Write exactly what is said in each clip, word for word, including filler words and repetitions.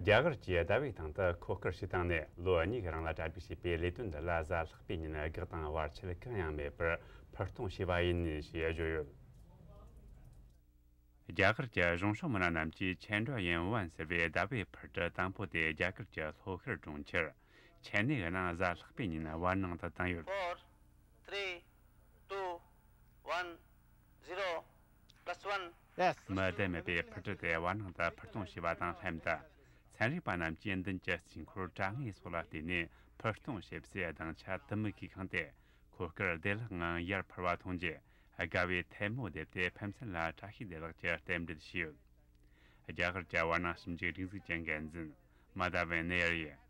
རྒྱ་གར་གྱིས་ཟླ་བའི་སྟེང་དུ་མཁོ་སྐོར་བྱས་བཏང་ནས་ལོ་གཉིས་ཀྱི་རིང་ལ་གྲ་སྒྲིག་བྱས་པའི་ལས་དོན་འདི་ལ་གཟའ་ལྷག་པའི་ཉིན་འགག་དང་བར་ཆད་གང་ཡང་མེད་པར་ཕུར་གཏོང་བྱས་པ་ཡིན་ཞེས་བརྗོད་ཡོད། རྒྱ་གར་གྱི་གཞུང་ཕྱོགས་མི་སྣ་རྣམས་ཀྱིས་ཆན་ཀྲོ་ཡན་ཝན་ཟེར་བའི་ཟླ་བའི་འཕུར་གྲུ་དང་པོ་དེ་རྒྱ་གར་གྱི་ལྷོ་ཤར་གྲོང་ཁྱེར་ཆེན་ནེ་གི་ནང་གཟའ་ལྷག་པའི་ཉིན་བར་སྣང་དུ་བཏང་ཡོད། Four, three, two, one, zero, plus one. Yes. མི་བསྡད་མེད་པའི་འཕུར་གྲུ་དེ་བར་སྣང་དུ་འཕུར་གཏོང་བྱས་པ་དང་ལྷན་དུ། ཚན་རིག་པ་རྣམས་ཀྱིས་མདུན་གྱི་རྩིས་འཁོར་དྲ་ངོས་སོགས་ལ་བལྟས་ནས་འཕུར་གཏོང་བྱེད་སའི་སྡིངས་ཆ་དུ་མུ་ཁའི་ཁང་དེ། མཁོ་སྐོར་བདེ་བླག་ངང་ཡར་འཕུར་བ་མཐོང་རྗེས། དགའ་བའི་ཐལ་མོ་རྡེབ་སྟེ་ཕན་ཚུན་ལ་བཀྲ་ཤིས་བདེ་ལེགས་ཀྱི་རྟེན་འབྲེལ་ཞུས་ཡོད། རྒྱ་གར་གྱི་བར་སྣང་ཞིབ་འཇུག་སྒྲིག་འཛུགས་ཀྱི་འགན་འཛིན་མ་ད་ཝན་ནེ་ཡར་ཡིས།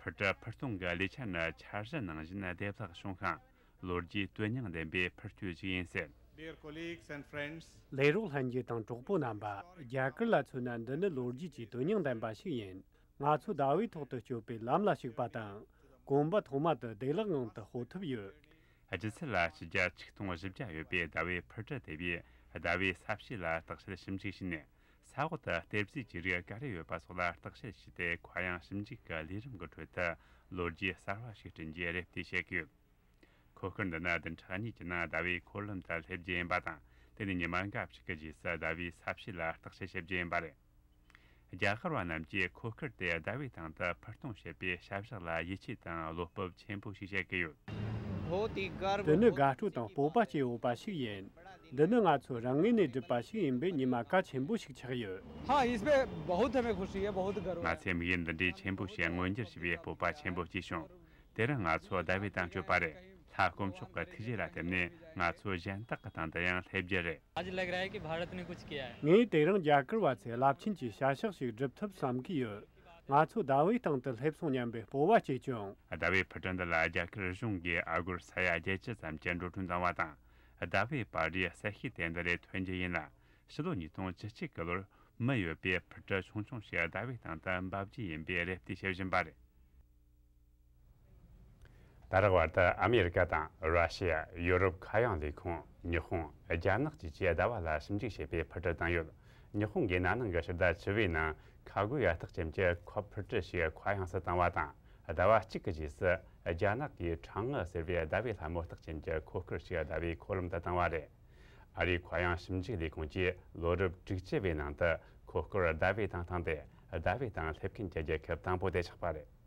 འཕུར་གྲུ་འཕུར་གཏོང་གི་ལས་འཆར་ནི་འཆར་གཞི་ནང་བཞིན་བདེ་བླག་བྱུང་ཤིང་། ལོ་རྒྱུས་དོན་སྙིང་ལྡན་པའི་འཕུར་སྐྱོད་ཅིག་ཡིན་ཟེར། Dear colleagues and friends, ལས་རོགས་ལྷན་རྒྱས་དང་གྲོགས་པོ་རྣམ་པ། རྒྱ་གར་ལ་མཚོན་ན་འདི་ནི་ལོ་རྒྱུས་ཀྱི་དོན་སྙིང་ལྡན་པ་ཞིག་ཡིན། ང་ཚོ་ཟླ་བའི་ཐོག་ཏུ་སྐྱོད་པའི་ལམ་ལ་ཞུགས་པ་དང་། གོམ་པ་ཐོག་མ་དུ་བདེ་བླག་ངང་དུ་སྤོ་ཐུབ་ཡོད། ལྗིད་ཚད་ལ་ཕྱི་རྒྱལ་ཆིག་སྟོང་བཞི་བརྒྱ་ཡོད་པའི་ཟླ་བའི་འཕུར་གྲུ་དེ་བས་ཟླ་བའི་ས་བྱི་ལ་བརྟག་དཔྱད་ཞིབ་འཇུག་བྱས་ནས། ས་འོག་ཏུ་གཏེར་རྫས་ཀྱི་རིགས་ག་རེ་ཡོད་པ་སོགས་ལ་བརྟག་དཔྱད་བྱས་ཏེ། མཁའ་དབྱིངས་ཞིབ་འཇུག་གི་ལས་རིམ་གྱི་ཁྲོད་དུ་ལོ་རྒྱུས་གསར་བ་ཞིག་བསྐྲུན་རྒྱུའི་རེ་ལྟོས་བྱེད་ཀྱི་ཡོད། མཁོ་སྐོར་འདི་ནི་བདུན་ཕྲག་གཉིས་ཀྱི་ནང་ཟླ་བའི་འཁོར་ལམ་དུ་སླེབས་རྒྱུ་ཡིན་པ་དང་། དེ་ནས་ཉི་མ་འགའ་ཞིག་གི་རྗེས་སུ་ཟླ་བའི་ས་བྱི་ལ་བརྟག་དཔྱད་བྱེད་རྒྱུ་ཡིན་པ་རེད། རྒྱ་གར་བ་རྣམས་ཀྱིས་མཁོ་སྐོར་དེ་ཟླ་བའི་སྟེང་དུ་འཕུར་གཏོང་བྱེད་པའི་བྱ་གཞག་ལ་ཡིད་ཆེས་དང་བློ་སྤོབས་ཆེན་པོ་ཞིག་བྱེད་ཀྱི་ཡོད། འདི་ནི་དགའ་སྤྲོ་དང་སྤོབས་པ་སྐྱེ་འོས་པ་ཞིག་ཡིན། འདི་ནི་ང་ཚོས་རང་ངོས་ནས་བསྒྲུབས་པ་ཞིག་ཡིན་པས་ཉི་མ་གལ་ཆེན་པོ་ཞིག་ཆགས་ཡོད། हाँ, इसमें बहुत हमें खुशी है, बहुत गर्व है। ང་ཚོས་དམིགས་ཡུལ་འདི་འདྲའི་ཆེན་པོ་ཞིག་མངོན་འགྱུར་བྱས་པའི་སྤོབས་པ་ཆེན་པོ་སྐྱེས་བྱུང་། དེ་རིང་ང་ཚོ་ཟླ་བའི་སྟེང་བསྐྱོད་པ་རེད། ལྷ་དཀོན་མཆོག་གི་ཐུགས་རྗེ་ལ་བརྟེན་ནས་ང་ཚོ་གཞན་དག་གི་སྟེང་དུ་ཡང་སླེབས་རྒྱུ་རེད། आज लग रहा है कि भारत ने कुछ किया है। ངས་དེ་རིང་རྒྱ་གར་བ་ཚོས་རླབས་ཆེན་གྱི་བྱ་གཞག་ཞིག་སྒྲུབ་ཐུབ་བསམ་གྱི་ཡོད། ང་ཚོ་ཟླ་བའི་སྟེང་དུ་སླེབས་སོང་སྙམ་པའི་སྤོབས་པ་སྐྱེས་བྱུང་། ཟླ་བའི་འཕུར་གྲུ་འདི་ལ་རྒྱ་གར་གཞུང་གིས་ཨ་སྒོར་ས་ཡ་བརྒྱད་ཅུ་ཙམ་གྱི་འགྲོ་གྲོན་བཏང་བ་དང་། ཟླ་བའི་པར་རིས་གསལ་བཤད་དེ་འདི་རུ་ཐོན་རྒྱུ་ཡིན་ལ། ཕྱི་ལོ་ཉིས་སྟོང་བཅུ་གཅིག་གི་ལོར་མི་ཡོད་པའི་འཕུར་གྲུ་ཆུང་ཆུང་ཞིག་ཟླ་བའི་སྟེང་དུ་འབབ་རྒྱུ་ཡིན་པའི་རེ་ལྟོས་བྱེད་བཞིན་པ་རེད། ད་རག་བར་དུ་ཨ་མེ་རི་ཀ་དང་ར་ཤི་ཡ། ཡོ་རོབ་མཁའ་དབྱིངས་ལས་ཁུངས། ཉི་ཧོང་། རྒྱ་ནག་བཅས་ཀྱིས་ཟླ་བ་ལ་ཞིབ་འཇུག་བྱེད་པའི་འཕུར་གྲུ་བཏང་ཡོད། ཉི་ཧོང་གིས་ན་ནིང་གི་ཕྱི་ཟླ་བཅུ་པའི་ནང་ཁ་སྒོ་ཡ་སྟག་ཅན་གྱི་མཁོ་འཕུར་གྲུ་ཞིག་མཁའ་དབྱིངས་སུ་བཏང་བ་དང་། ཟླ་བ་གཅིག་གི་རྗེས་སུ་རྒྱ་ནག་གིས་ཁྲང་ཨེ་ཟེར་བའི་ཟླ་བའི་ལྷ་མོ་སྟག་ཅན་གྱི་མཁོ་སྐོར་ཞིག་ཟླ་བའི་འཁོར་ལམ་དུ་བཏང་བ་རེད། ཨ་རིའི་མཁའ་དབྱིངས་ཞིབ་འཇུག་ལས་ཁུངས་ཀྱིས་ལོ་རབས་དྲུག་ཅུ་པའི་ནང་དུ་མཁོ་སྐོར་ཟླ་བའི་སྟེང་བཏང་སྟེ། ཟླ་བའི་སྟེང་སླེབས་མཁན་གྱི་རྒྱལ་ཁབ་དང་པོ་དེ་ཆགས་པ་རེད།